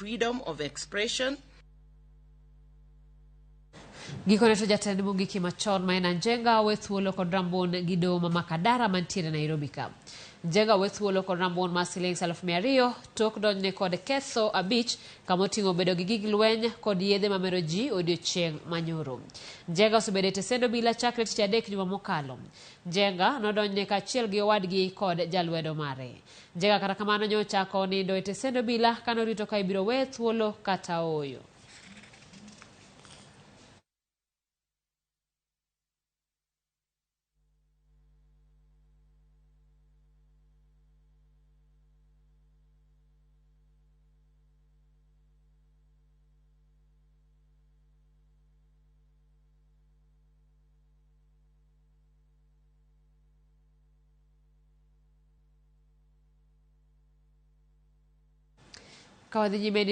Freedom of expression. Gikone to jatend Mungiki machon Maina Njenga owe thuolo kod rambun gi doho ma Makadara mantiere Nairobi ka. Njenga owe thuolo kod rambun mar silings 200,000 tok donjne kod ketho abich kama oting'o bedo gi gig lweny kod yedhe mamero ji odiochieng' manyoro. Njenga osebedo e tesend obila chakre tich adek juma mokalo. Njenga nodonjne kaachiel gi owadgi kod jalwedo mare. Njenga kata kamano nyochako nindo e tesend obila kanorito ka ibiro weye thuolo kata ooyo. Ka wadhi nyime.